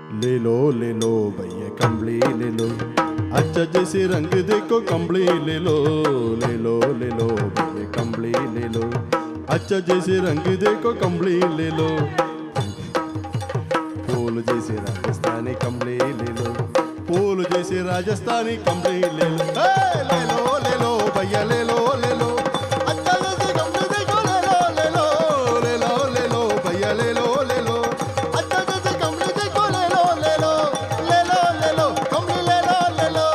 ले लो ले लो भैया कंबली ले लो, अच्छा जैसे रंग देखो कंबली ले लो। ले लो ले लो भैया कंबली ले लो, अच्छा जैसे रंग देखो कंबली ले लो। फूल जैसे राजस्थानी कंबली ले लो, फूल जैसे राजस्थानी कंबली ले लो। ए, ले लो ले लो भैया ले लो ले लो, अच्छा जैसे कंबली देखो ले लो ले लो। ले लो ले लो भैया ले लो ले लो, अच्छा जैसे कंबली देखो ले लो ले लो। ले लो ले लो कंबली ले लो ले लो,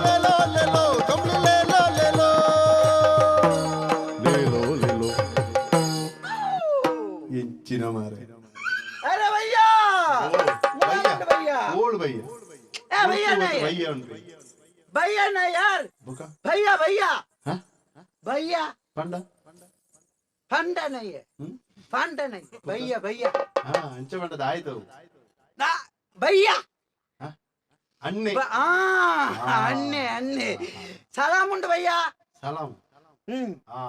ले लो ले लो कंबली ले लो ले लो। ले लो ले लो ಎಂಚಿನ ಮಾರೆ. अरे भैया, भैया. ಓಳು ಭಯ್ಯ. ए भैया नहीं. ಭಯ್ಯ ಉಂಟು. भैया नहीं यार. ಬುಕ? भैया, भैया. ಹ? भैया. ಪಂಡ. फंडा नहीं है. ಹ್ಮ್? फंडा नहीं, भैया भैया. ಹಾ, ಅಂಚೆ ಪಂಡದ ಆಯ್ತು. ना भैया. ಅಣ್ಣೆ. हाँ, अन्ने अन्ने सलाम उंटु भैया. ಸಲಾಂ. हम्म. ಹಾ,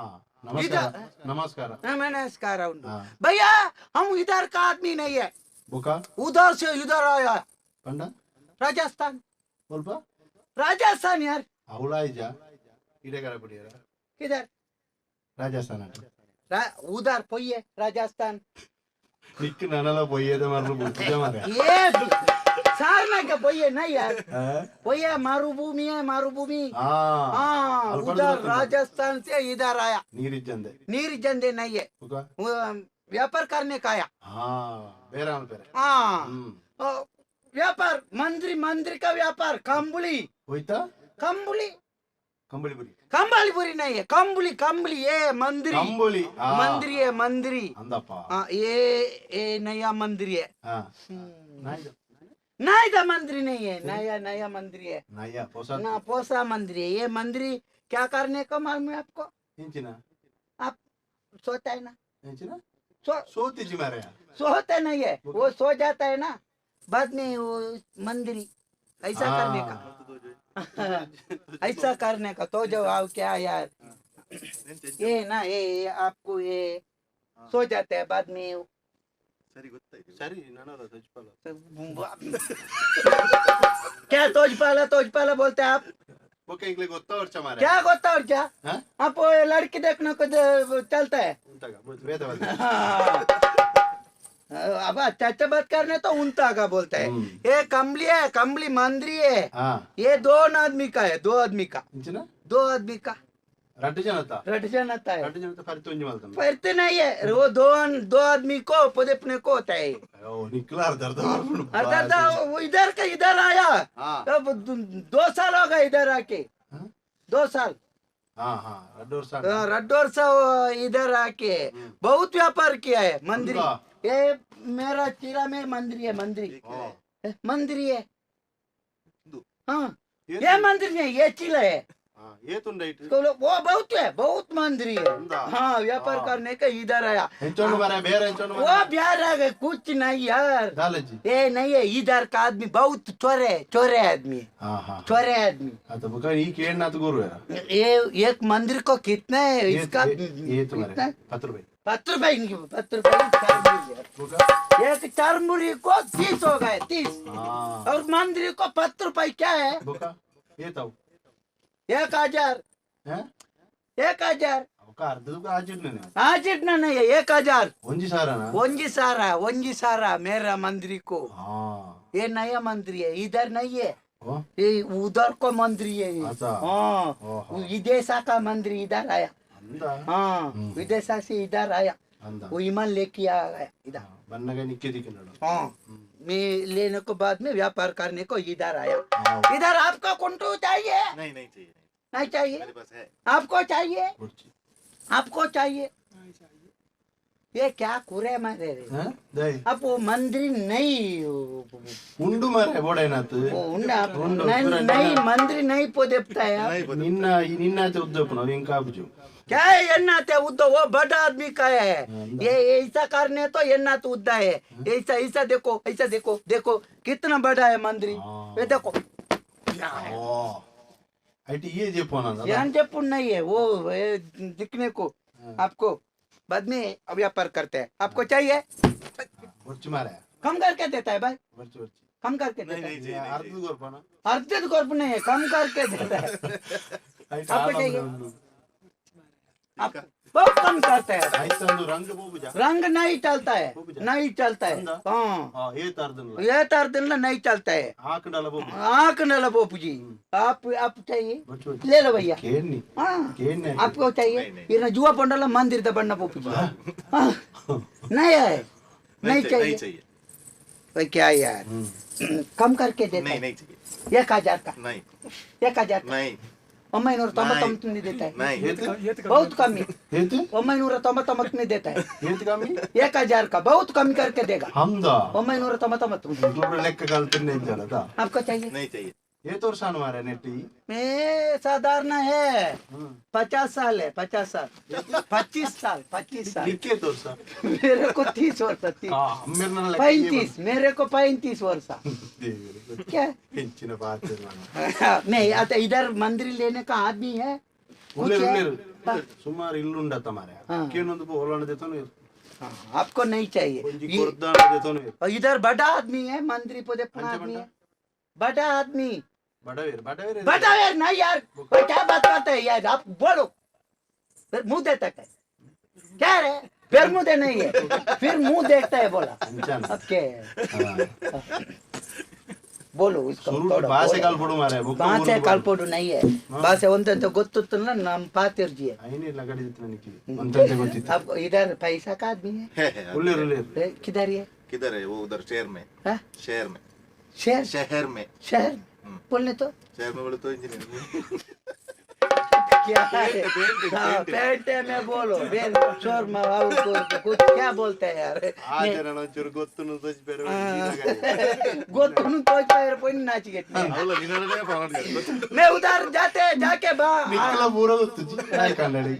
ನಮಸ್ಕಾರ ನಮಸ್ಕಾರ. नमस्कार उंटु. हाँ। भैया, हम इधर का आदमी नहीं है. ಬುಕ? उधर से इधर आया. ಪಂಡ? राजस्थान. ಸ್ವಲ್ಪ. राजस्थान यार. ಅವಳಾಯ್ಜ ಇಡಗರ ಬಿಡಿಯರ. किधर? ರಾಜಸ್ಥಾನ. उधर पोइए राजस्थान. ನಿಕ್ ನನಲ ಪೊಯ್ಯದ ಮರ್ರು ಬುದ್ಧ ಮಾರ. ये सारना का पोइए नहीं यार, पोइए मारुभूमि है, मारुभूमि. ಹಾ. हाँ. ಅಲ್ಪ उधर ಗೊತ್ತುಂಟು. राजस्थान से इधर आया. ನೀರಿಜ್ಜಂದೆ. नीर जंदे नहीं है. ಬುಕ? वो, व्यापार करने का आया. ಹಾ, ಬೇರೆ ಬೇರೆ. हाँ. ಹ್ಮ್. ओ, व्यापार मंत्री, मंत्री का व्यापार, कंबली. ಹೋಯ್ತಾ? कंबली. ಕಂಬಳಿ ಪುರಿ. कंबलीपुरी नहीं है, कंबली कंबली, ये मंदिर. ಕಂಬಳಿ ಆ. मंदिर है, मंदिर. ಅಂದಪ್ಪ. हाँ, ये ये नया मंदिर है. ಹಾ, ನಾಯ್ದ. नया मंदिर नहीं है, नया नया मंदिर है. ನಾಯ್ಯ ಹೊಸ. ना, पोसा मंदिर है. ये मंदिर क्या करने को मालूम है आपको? ಎಂಚಿನ? आप सोता है ना? ಎಂಚಿನ? सो ಸೋತಿಜಿ ಮಾರಾಯ. सोता नहीं है, वो सो जाता है ना बाद में, वो मंदिर ऐसा हाँ। करने का, ऐसा करने का. तो जो आओ क्या यार, ये ना ये आपको ये सो जाते हैं बाद में. ಸರಿ, ನನಲ ತಜ್ಪಲ. क्या तोजपाला तोजपाला बोलते हैं आप? ಓಕೆ, ಇಂಗ್ಲಿ ಗೊತ್ತಾ ವರ್ಷ ಮಾರಾಯ. क्या गोता और क्या? हाँ? आप वो लड़की देखने को चलता है. ಉಂಟಾಗ ವೇದ. हाँ। अब अच्छा अच्छा बात करने तो उनता का बोलते हैं. हम्म। ये कमली है, कमली मंदिर है. ಹಾ. ये दो आदमी का है, दो आदमी का. ಎಂಚಿನ? दो आदमी का. ರಡ್ಡು ಜನತ. रट आता है. ರಡ್ಡು ಜನತ ಪರಿ ತೊಂಜಿ ಮಲ್ತಂದ. पढ़ते नहीं है वो, दो दो आदमी को पुदपने को होता है. ಓ, ನಿಕ್ಲ ಅರ್ಧ ಅರ್ಧ ಬರ್ಪುಂಡು. अरे दादा, वो इधर का इधर आया. ಹಾ. अब 2 साल हो गए इधर आके. हाँ? 2 साल. ಹಾ ಹಾ, ರಡ್ಡು ವರ್ಷ. रड्डोर से वो इधर आके बहुत व्यापार किया है मंदिर. उनका? ये मेरा चीरा में मंदिर है, मंदिर. ಓ. मंदिर है, हाँ, ये मंदिर नहीं, ये चीला है. ಹಾ, ಏತುಂಡ ಇಟ್ಟು? तो वो बहुत है, बहुत मंदिर है. उनका? हाँ, व्यापार हाँ। करने का इधर आया. ಎಂಚೊಂಡು ಮಾರಾಯ, ಬೇರೆ ಎಂಚೊಂಡು. वो प्यार आ गए, कुछ नहीं यार. ದಾಲಜ್ಜಿ. ये नहीं है, इधर का आदमी बहुत चोरे चोरे आदमी. ಹಾ ಹಾ. चोरे आदमी. ಆತ ಬುಕ ಈ ಕೇಳ್ನಾथ ಗುರು. ये एक मंदिर को कितना है इसका? ಏತು ಮಾರಾಯ? कितना? 10 ರೂಪಾಯಿ. 10 रुपए इनकी, 10 रुपए चार मुरी है. ಬುಕ? एक चार मुरी को 30 हो गए, 30. ಹಾ. और मंदिर को 10 रुपए क्या है? ಬುಕ ಏತಾವು? 1000. ಹಾ? 1000. ಅವಕ ಅರ್ಧದಕ್ಕ ಆಜಿಡ್ನೆ. आज इतना नहीं है, 1000. ಒಂಜಿ ಸಾರನ? ओंजी सारा, ओंजी सारा मेरा मंदिर को. ಹಾ. ये नया मंदिर है, इधर नहीं है. ಓ. ये उधर को मंदिर है ये. अच्छा। हाँ. ओहो। विदेशा का मंदिर इधर आया. ಅಂದ. हाँ. हम्म। विदेशा से इधर आया. ಅಂದ. वो ईमान लेके आ गया इधर. ಬನ್ನಗ ನಿಕ್ಕೆ ದಿಕ್ಕಿನಡು. हाँ, मैं लेने को बाद में व्यापार करने को इधर आया. हाँ। इधर आपको कुंटू चाहिए? नहीं, नहीं चाहिए. नहीं चाहिए? मेरे पास है. आपको चाहिए? ಬುಡ್ಚಿ. आपको चाहिए? ये क्या कुरे मारे रे. ಹಾ ದೈ. अब वो मंदिर नहीं ಉಂಡು ಮಾರಾಯ, ಬೋಡೇನಾತು. वो उन्ना उंडु, नहीं. पूरा. नहीं, मंदिर नहीं पोदेपता है आप। नहीं. ನಿನ್ನ ಈ ನಿನ್ನಾಚೆ ಉದ್ದಪ್ಪು ನಾವು ಹೆಂಗ್ ಕಾಪುಜು. क्या है एन्नाते उद्दा, वो बड़ा आदमी का है. हाँ। ये ऐसा करने तो एन्नात उद्दा है. ऐसा ऐसा देखो, ऐसा देखो, देखो कितना बड़ा है मंदिर. हाँ। ये देखो. ಓ, IT ये చెప్పోనా? यहाँ जयपुर नहीं है वो, ये दिखने को आपको बाद में व्यापार करते हैं. आपको चाहिए? ಬೊಚ್ಚು ಮಾರಾಯ. कम करके देता है भाई। ಬರ್ಚಿ ಬರ್ಚಿ। कम करके नहीं देता है। नहीं चाहिए, नहीं ಅರ್ಧದ ಕೊರ್ಪನ। अर्धित कॉर्प नहीं है, कम करके देता है। आपको चाहिए? आप बहुत कम करते हैं। ಆಯ್ತಂದು ರಂಗ್ ಬೋಬುಜ। रंग नहीं चलता है, नहीं चलता है। हाँ। ಹಾ, ಏತ್ ಅರ್ಧನ್ಲ। ये तार दिन नहीं चलता है। ಹಾಕಂಡಲ ಬೋಬು। आंख न लगो जी। आप आप चाहिए? ಬರ್ಚಿ ಬರ್ಚಿ। ले लो भैया। ಕೇಣ್ಣಿ। हाँ। ಕೇಣ್ಣಿ। आपको चाहिए? नहीं, नहीं। ये ना जुआ पंडला मंदिर दा बनना पोपू जी। हाँ। नहीं है, नहीं चाहिए, चाहिए। नहीं चाहिए। भाई क्या यार, कम करके देता नहीं है। नहीं चाहिए। 1000 का। नहीं। 1000 का। नहीं। 999 में देता है। नहीं। ಏತ್? बहुत कम है। ಏತ್? 999 में देता है। ಏತ್ ಕಮ್ಮಿ? 1000 का बहुत कम करके देगा। ಹಂದ। 999। ದೂರ ಲೆಕ್ಕ ಕಲ್ತಿನ ಇದ್ದಲ್ಲ। आपको चाहिए? नहीं चाहिए। ಏತ್ ವರ್ಷ ಮಾರ ನೆಟ್ಟಿ? ये साधारण है, 50 साल है, 50 साल, 25 साल, 25 साल। ನಿಕ್ಕೇತ್ ವರ್ಷ? मेरे को 30 वर्ष, 30। ಅಮ್ಮಿರ್ನ ಲೆಕ್ಕ। 35, मेरे को 35 वर्ष। ದೇವರೇ। क्या? ಹೆಂಚಿನ ಪಾತ್ರ ನಾನು। नहीं आता। इधर मंदिर लेने का आदमी है कुछ ಉಳ್ಳೇರು। है? ಉಳ್ಳೇರು ಸುಮಾರು ಇಲ್ಲುಂಡತ್ತ ಮಾರೆ। ಹಾ. ಕೇನೊಂದು ಹೊಲಾಣ ದೇತೋನು। हाँ, आपको नहीं चाहिए। ಒಂಜಿ ಕೊರ್ದಾಣ ದೇತೋನು। और इधर बड़ा आदमी है, मंदिर पौधे आदमी है, बड़ा आदमी। ಬಡವೇರು ಬಡವೇರು। बड़ा यार, नहीं यार, भाई क्या बात करते हैं यार आप, बोलो। फिर मुंह देता है क्या रे? फिर मुंह दे नहीं है, फिर मुंह देखता है, बोला। ಅಂಚಾನ। अब क्या है? बोलो उसको। ಸುರುಟು थोड़ा ಭಾಷೆ बोलो। ಕಲ್ಪಡು ಮಾರೆ ಬೊಕ್ಕ। ಭಾಷೆ ಊರುಡು ಕಲ್ಪೋಡು ನೈ ಭಾಷೆ ಒಂದಂತ ಗೊತ್ತಿತ್ತು ನಮ್ಮ ಪಾತಿರ್ಜಿ। ಐನಿಲ್ಲ ಗಡಿದಿತ್ತು ನನಗೆ ಒಂದಂತೆ ಗೊತ್ತಿತ್ತು। अब इधर पैसा का आदमी है। है। ಉಳ್ಳೇರು ಉಳ್ಳೇರು। ए, किधर ये? किधर है वो? उधर शहर में। हाँ? शहर में। शहर? शहर में। शहर बोलने तो। शहर में बोले तो इंजीनियर। क्या है? पेंट, हाँ, पेंट। पेंट में बोलो बेल शोर में कुछ क्या बोलते हैं यार? ಆ ಜನ ಒಂಚೂರು ಗೊತ್ತು ತೋಚಿ ಬೇರೆ। गोतुन तो पैर पोइन नाच गए। ಅವಲ್ಲ ನಿನ್ನದೇ ಫಾರ್ವರ್ಡ್। मैं उधर जाते जाके बा ನಿಕ್ಕಲ ಪೂರ ಗೊತ್ತು ಕನ್ನಡಿ।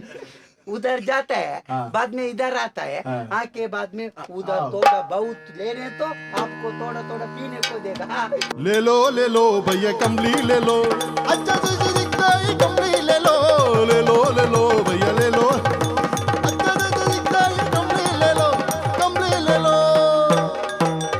उधर जाता है। हाँ। बाद में इधर आता है। हाँ। आके बाद में उधर हाँ। थोड़ा बहुत लेने तो आपको थोड़ा थोड़ा पीने को देगा। ले लो, ले लो भैया, कमली ले लो, अच्छा से दिखता है, कमली ले लो।